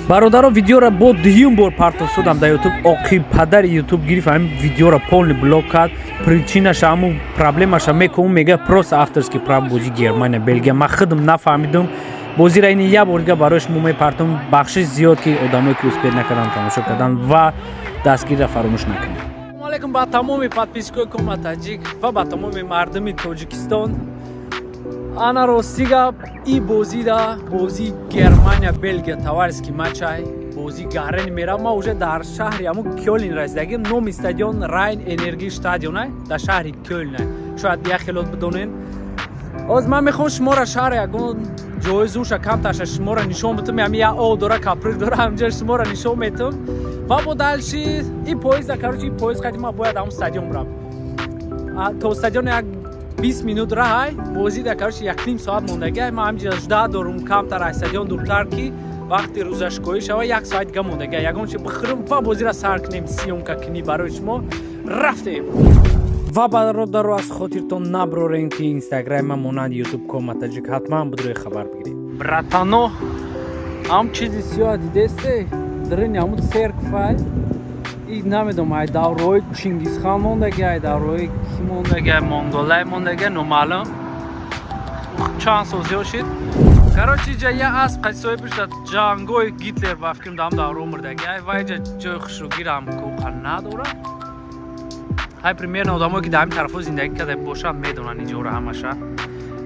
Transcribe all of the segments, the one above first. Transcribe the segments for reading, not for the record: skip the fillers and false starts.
Бародаро, видеоро бо дуюм бор партов судам дар Ютуб. Оқиб падари Ютуб гирифт, ҳамин видеоро полный блок кард. Причинаша, ҳамун проблемаша мекунм, мега, просто авторский прав. Бозӣ Германия, Белгия, ман худам нафаҳмидум бозиро. Ини як бор дига барои шумо мепартом. Бахшиш зиёд, ки одамое ки успеть накардан тамошо кардан, ва дастгирро фаромӯш накунед. Салому алейкум ба тамоми подписчикои Кома Таҷик ва ба тамоми мардуми Тоҷикистон. Ана, рости гап, и бозида, бозии Германия, Белгия, товарищеский матчай, бозӣ гарени мерав. Ма уже дар шаҳри ҳамун Кёлин расидагим. Номи стадион Райн Энерги Стадионай, дар шаҳри Кёлнай. Шояд як хелот бидонен. Ҳоз ман мехоҳам шуморо шаҳр ягон ҷои зурша камтарша шуморо нишон битум. Ҳами як об дора, каприк дора, ҳамҷа шуморо нишон метум. Ва бо дальше и поезда, короче, и поезд қати ман бояд ҳамун стадион бирам. То стадион як 20 минут раҳай. Бозида, короче, 1,5 соат мондагиай. Ман ҳамҷа жда дорум, камтар аз стадион дуртар, ки вақти рӯзашкоӣ шава, як соат дига мондагиай. Ягон чи бихӯрам ва бозиро сар кунем, съёмка кунӣ барои шумо. Рафтем. Ва бародаро, аз хотиртон наброрем, ки Инстаграма монанд Ютуб Кома Таҷик, ҳатман будрои хабар бигиред. Братано, ҳам чизи сиёҳ дидесте, дрини ҳамун церковай. И намедонам, ай давраҳои Чингисхан мондаги, ай давраҳои ки мондаги, ай монголай мондаги, номаълум чанд сол зиёд шид. Короче, иҷа я асп қати соҳиб шуда, ҷангои Гитлер, ба фикрам, дар давра мурдаги. Ай ва иҷа ҷои хушрӯгирам кӯқа надорад. Ҳай, примерно одамое ки дар ҳамин тарафҳо зиндагӣ карда бошанд, медонанд иҷора ҳамаша.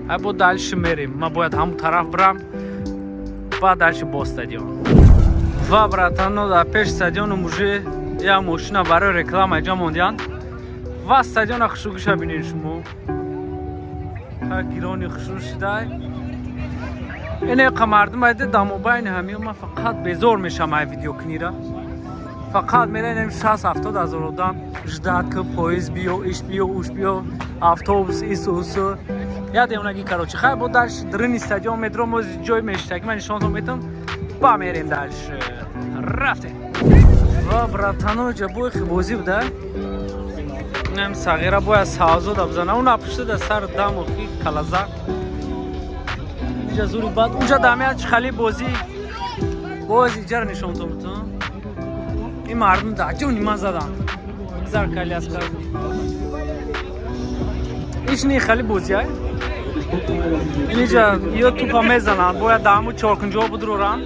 Ҳай, бо дальше мерем. Ман бояд ҳамун тараф бирам ва дальше бо стадион. Ва братано, дар пеши стадиону уже як мошина барои реклама иҷа мондиянд. Ва стадиона хушрӯгиша бинед шумо, гирони хушрӯ шидай. Инеқа мардум айда дамобайни ҳамиё. Ман фақат безор мешам ай видеокунира. Фақат мераем, 60-70 ҳазор одам ждать ки поезд биё, иш биё, уш биё, автобус, ису усу, я девонаги. Короче, хай, бо дальше дрини стадион медром. Ози ҷой мештаги ман нишонтон метам. Ба мерем дальше, рафтем. Ва братано, ҷа бойхи бозӣ буда. Инам сағира бояд савзода бизана, уна пушта да сар даму хи калаза. Иҷа зури бад, унҷа дамия хали бозӣ. Боз иҷара нишонтон метам. Ин мардум да ҷони ман задан зар каляска. Ишни хали бозӣ ай. Иниҷа ё тупа мезананд, бояд даҳаму чоркунҷо будуроранд.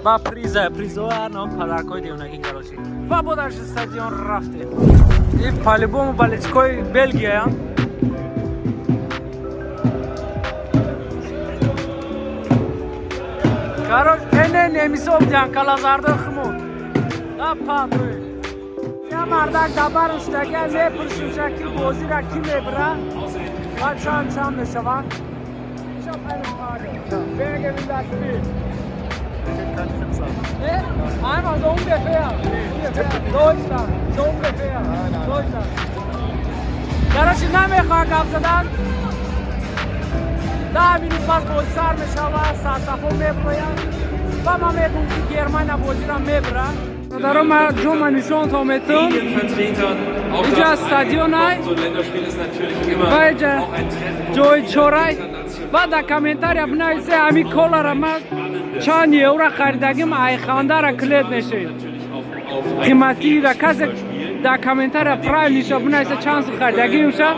Ба приза, призо, ном подаркои девонагӣ. Короче, ва бо дальше стадион рафтем. И по-любому болельщикои Белгияян. Короче, эне немисо бидиҳан калазардои хумон. Падрои я мардак дабару шудагия, мепурсимша, ки бозира ки мебира ва чанд чанд мешаванд. Ich hab eine Frage. Wer gewinnt das Spiel? Ne? Einmal so ungefähr. Ungefähr. Deutschland. So ungefähr. Deutschland. Короче, намехоҳа гап задан. 10 минут пас бозӣ сар мешавад, сарсафо меброяд ва ман мегӯм, ки Германия бозиро мебира. Даро, ма ҷома нишонтон метум. Иҷа стадионай ва иҷа ҷои чорай. Ва дар комментария бинависе, ҳамин колара ма чанд евро харидагим, айхандара клет мешед. Қиматиира касе дар комментария правильниша бинависе, чанд сум харидагимша,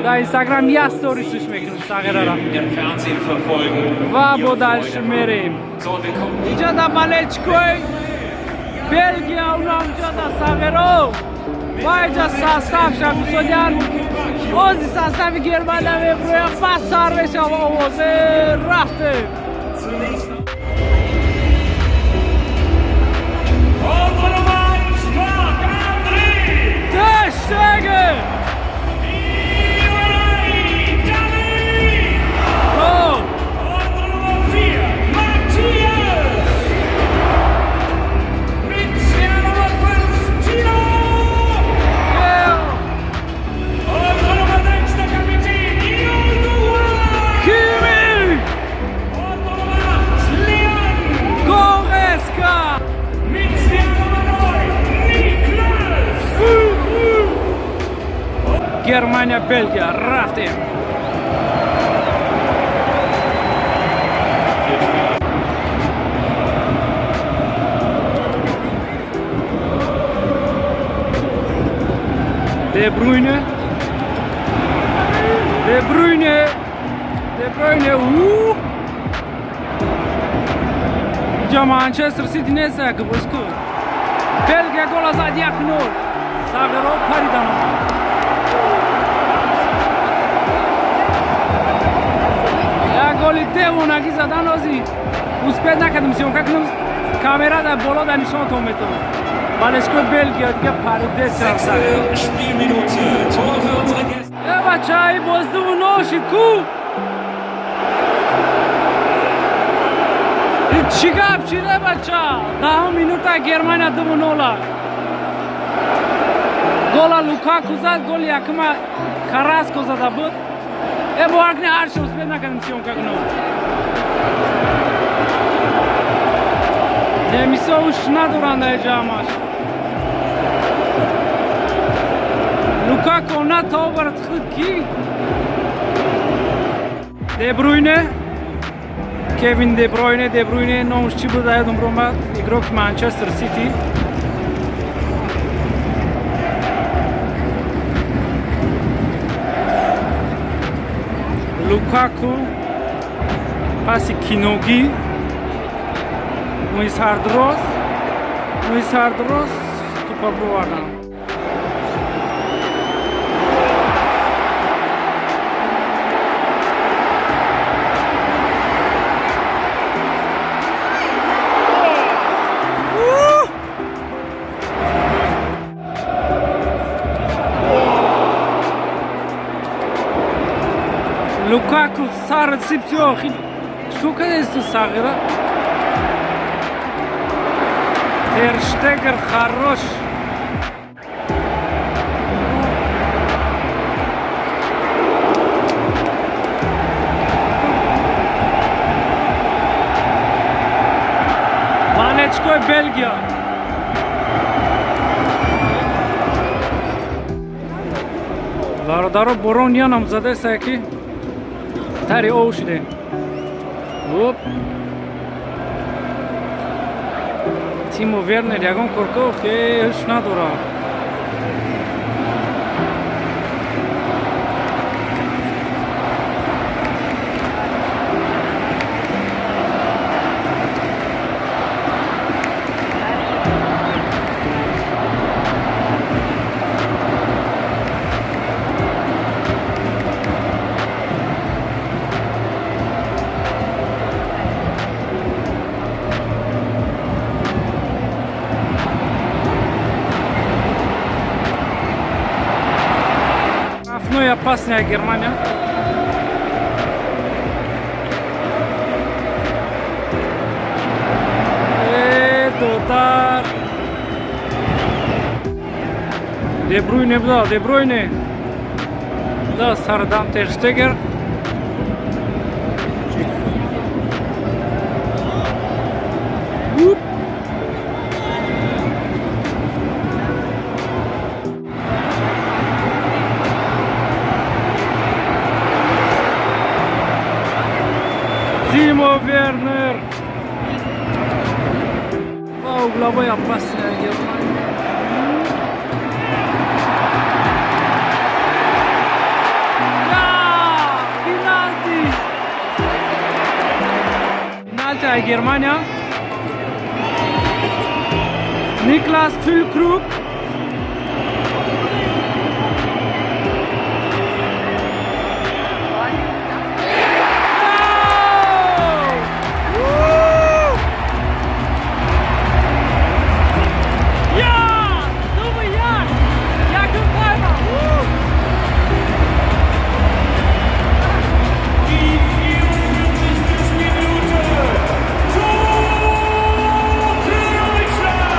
дар Инстаграм як сторисш мекунем сағирара. Ва бо дальше мерем. Иҷа дар болельщикои Белгия, унамҷа дар сағиро ва иҷа составша гусодян. Ози состави Германия меброя, бас сар мешава овозе. Рафтем. Unsere Nummer 1, Marc-André! Ter Stegen! Die Nummer 3, David! Oh! Unsere Nummer 4, Matthias! Mit der Nummer 5, Tino! Yeah! Unsere Nummer 6, der Kapitän Joshua! Kimmich! Unsere Nummer 8, Leon! Goretzka! Mit der Nummer 9, Niklas! Германия, Белгия, рафтем. Де Брюйне, Де Брюйне, Де Брюйне! У инҷа Манчестер Сити нест, як бозику. Белгия гола зад, 1-0. Сағиро паридан. Як голи девонагӣ задан. Ози успеть накардем съёмка кунем, камера дар боло дар нишонтон метавон. Болельщик ои Белгия дига паридеса. Sechste Spielminute. Tor für unsere Gäste. Э, бачаи, боз 2-0 ши ку. Чӣ гап шиде, бача? 10-ум минута, Германия 2-0-а. Гола Лукаку зад, голи якума Караско зада буд. Э, бовар кунед, ҳарчи успеть накардем съёмка кунем. Немисо уш надоранд дар ҷамъаш. Лукаку на тобард худ ки Дебруйне, Кевин Дебройне, Дебруйне номаш чӣ буд, ёдам омад, игрок и Манчестер Сити. Лукаку, паси киногӣ, мӯи сардроз, мӯи сардроз, тупа бировардан. Лукаку сар сипси. Охи, чӣ кардест, сағира? Терштегер хорош. Болельщик ои Белгия. Бародаро, борон янам задеса, ки тари ов шудем. Оп, Тимо Вернер ягон корко хеш надорад. Штрафной опасная Германия. Э, додар. Де Брюйне буда, Де Брюйне. Да, сардам Тер Штегер. Уп. Тимо Вернер. Ва угловой опасная Германия. Я! Пенальти! Пенальти а Германия. Никлас Füllkrug. Гол! Я! 2-1! Якум тайма! Die 44. Spielminute. Tor für Deutschland!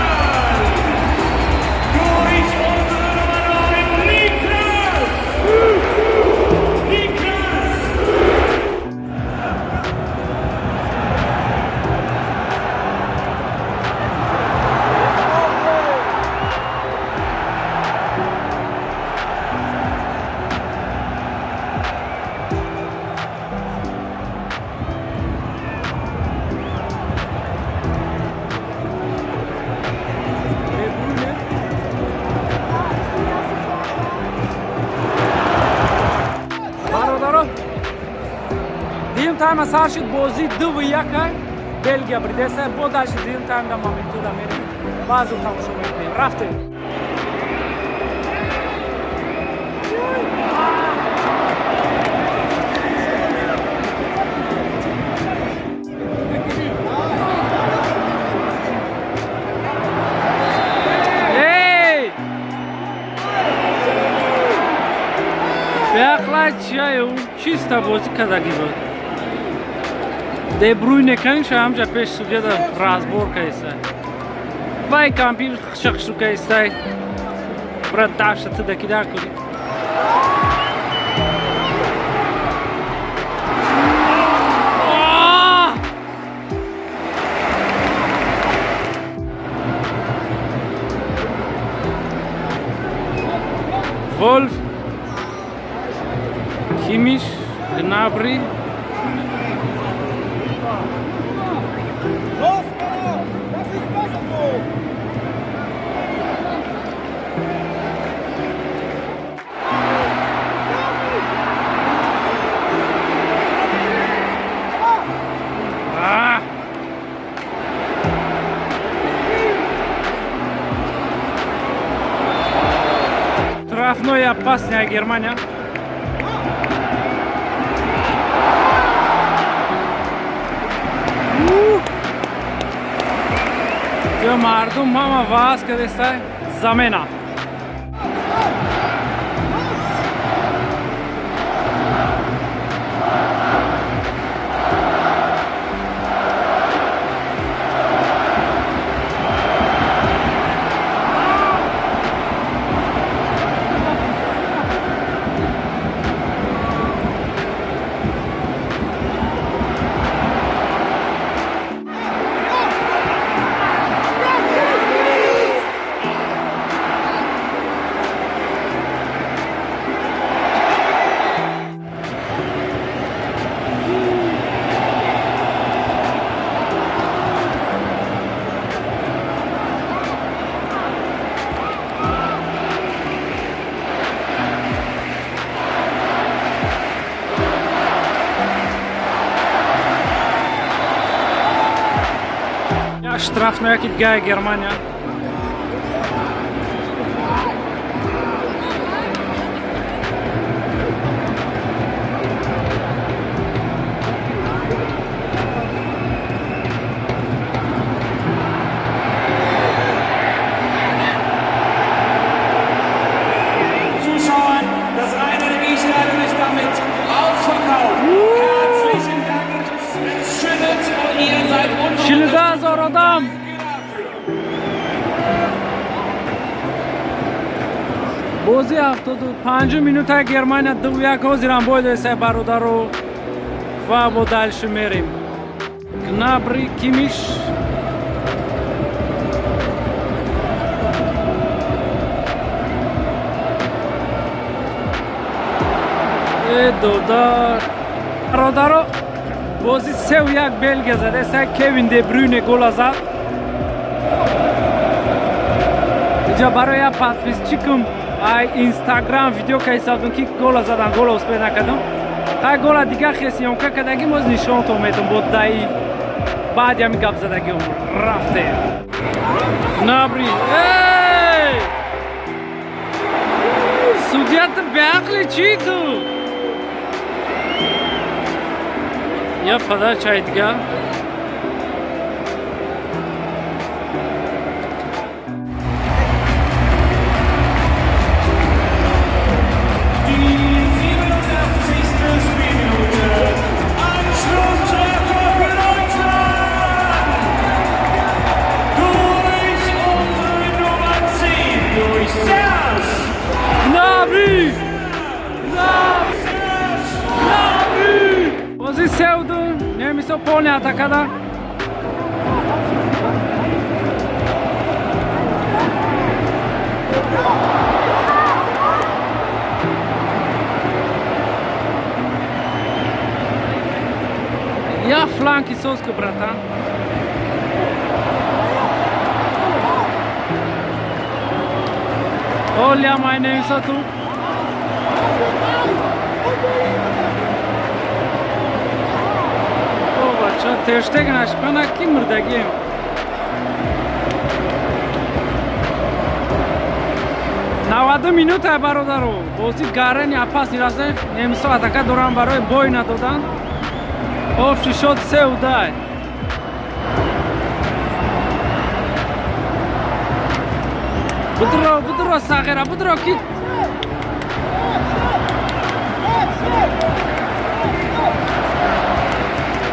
Тайма сар шуд, бозӣ 2-1, Белгия бридеса. Бо дальше дуюм тайм да моментуда мерем, баъзу тамошо мекунем. Рафтем. Эй! Беақлай чия, чиста бозӣ кардагӣ буд. Де Бруйне канша ҳамҷа пеш судьяда разбор кайса. Вай кампир шахшу кайсай. Брат, давша ты да кидар куди. Ah! Wolf, Kimmich, Gnabry. Los, Männer! Das ist besser so! Ah! Штрафной опасная Германия. Ё мардум мама ваз кардеста замена. Я штрафной дигаи Германия. Zuschauern, das Rhein-Energiestadion ist damit ausverkauft. Herzlichen Dank. Es schüttelt und ihr seid unsere 42 000 одам. Бози 75 минута, Германия 2-1. Ҳозирам боидеса, бародару, ва бо дальше мерем. Гнабри, Кимиш. Э, додар, бародаро, бози 3-1, Белгия задеса. Кевин де Брюне гола зад. Иҷа барои як подписчикам ай Инстаграм видео кайсадум, ки гола задан, гола успеть накардам. Хай, гола дигар хесиёнка кардагим, оз нишонтон метам. Бо даи баъди ҳами гап задагиам рафтем. Гнабри, эй, судья, ту беақли чӣ ту? Я подачаи дигар. Die 87. Spielminute. Anschlusstreffer für Deutschland! Durch unsere Nummer 10, durch Serge! Гнабри! Serge! Гнабри! Бози 3-2, немисо полная атакада. Я фланки соска, братан. Оля, май немисо ту. Бача, Тер Штеген ашпана ки мурдагием. 90 минута, бародаро, бозӣ гарени опасный раста. Немисо атака доран, барои бой надодан. Общий счёт 3-2. Будро, будро, сағира, будро ки.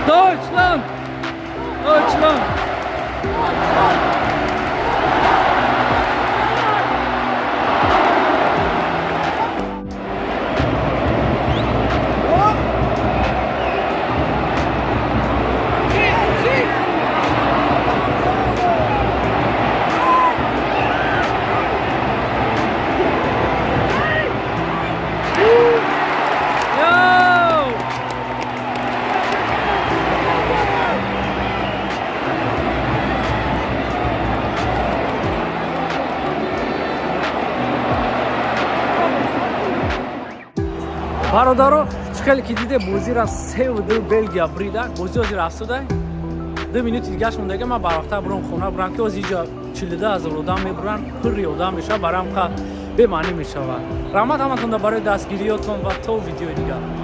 Deutschland! Deutschland! Yo! Бародаро, чӣ хеле ки диде, бозира 3-2 Белгия брида. Бози ҳозир афсуда, 2 минути дигаш мондага. Ман барвақта бурам, хона бурам, ки ҳозир иҷа 42 000 одам мебуранд, пурри одам мешавад, барам қа бемаънӣ мешавад. Раҳмат ҳаматонда барои дастгириётон ва то видеои дигар.